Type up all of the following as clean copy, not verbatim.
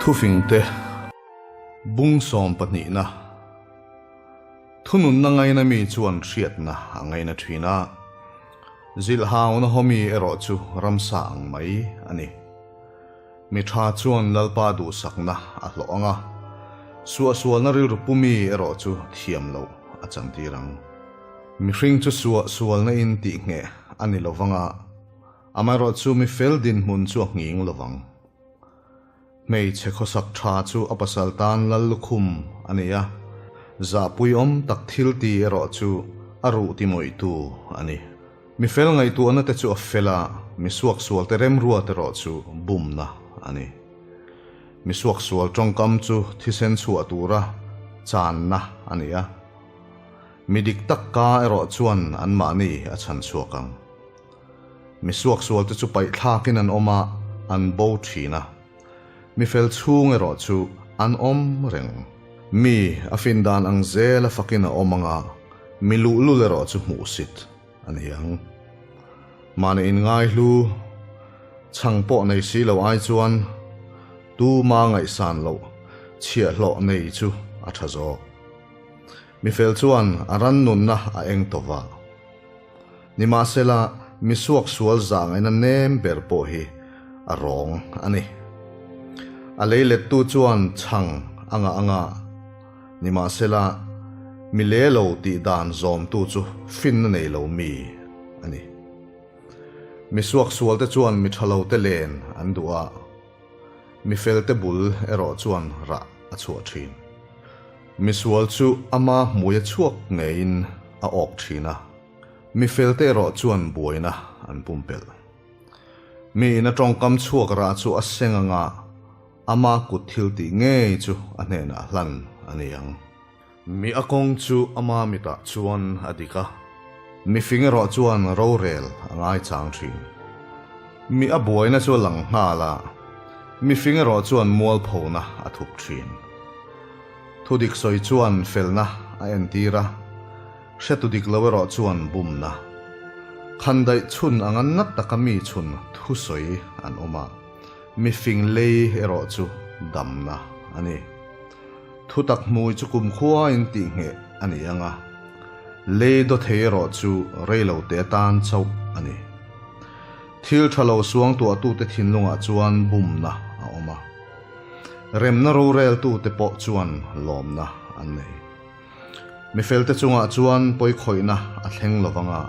Thufingte bung sawm pahnihna Thununna ngaina mi chuan hriatna a ngaina thin a, zilhhauna hawmi erawh chu ramsa ang mai a ni. Mi tha chuan Lalpa duhsakna a hlawh ang a, suahsualna rilru pumi erawh chu thiam loh a chantir ang. Mihring chu suahsualna in tih ngheh a ni lovang a, amaherawh chu mi fel dinhmun chu a nghing lovang. Hmeichhe khawsak tha chu a pasal tan lal lukhum a ni a, zahpuiawm tak thil ti erawh chu a ruh ti mawihtu a ni. Mi fel ngaihtuahna te chu a fel a, mi suaksual te remruat erawh chu bumna a ni. Mi suaksual tawngkam chu thisen chhuah tura channa a ni a, mi dik tak ka erawh chuan anmahni a chhan chhuak ang. Mi suaksual te chu paihthlakin an awm a, an bo thin a. Mi fel chhung erawh chu an awm reng. Mi a fin dan ang zel a fakin a awm ang a, mi luhlul erawh chu hmuhsit a ni ang. Mahni inngaihlu chhang pawh nei si lo ai chuan tuma ngaihsan loh chhiahhlawh nei chu a tha zawk. Mi fel chuan a ran nunna a eng tawh va. Nimahsela, mi suaksual zangaina nem ber pawh hi a rawng a ni. A lei lettu chuan chhang a ngah anga, nimahsela, mi le lo tih dan zawmtu chu finna nei lo mi a ni. Mi suaksualte chuan mi tha lote len an duh a, mi felte bul erawh chuan rah a chhuah thin. Misual chu ama hmui a chhuak ngeiin a awk thin a, mi felte erawh chuan buaina an pumpelh. Mi ina tawngkam chhuak rah chu a seng anga ama kut thil tih ngei chu a hnenah hlan a ni ang. Mi a kawng chu ama mitah chuan a dik a, mi fing erawh chuan rorel a ngaichang thin. Mi a buaina chu a lang nghal a, mi fing erawh chuan mualphona a thup thin. Thudik sawi chuan felna a entir a, hretu dik lo erawh chuan bumna. Khandaih chhun anga nat taka mi chhun thusawi an awm a, mi fing lei erawh chu damna a ni. Thutak hmui chu kumkhuain tihngheh a ni ang a, lei daw thei erawh chu reilote atan chauh a ni. Thil tha lo suangtuahtute thinlungah chuan bumna a awm a. Remna roreltute pawh chuan lawmna an nei. Mi felte chungah chuan pawikhawihna a thleng lo vang a,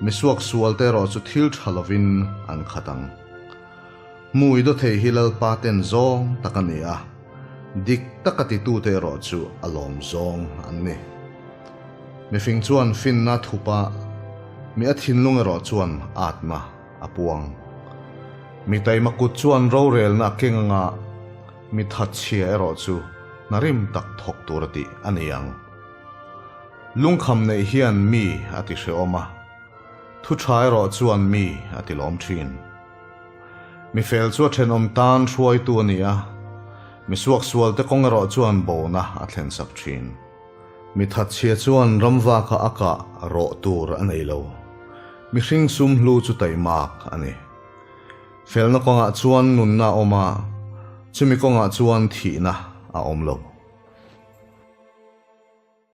mi suaksualte erawh chu thil tha lovin an khat ang. Hmui daw thei hi Lalpa ten zawng tak a ni a, dik taka titute erawh chu a lawm zawng an ni. Mifing chuan finna thup a, mi a thinlung erawh chuan atna a puang. Mi taima kut chuan rorelna a keng anga mi thatchhia erawh chu hna rim tak thawk tur a tih a ni ang. Lungkham neih hian mi a ti hrehawm a, thu tha erawh chuan mi a ti lawm thin. Mi fel chu a thenawm tan hruaitu a ni a, mi suaksualte kawng erawh chuan bona a thlensak thin. Mi thatchhia chuan ramvaka a kah rawh tur a nei lo. Mihring sum hlu chu taimak a ni. Felna kawngah chuan nunna a awm a, chumi kawngah chuan thihna a awm lo.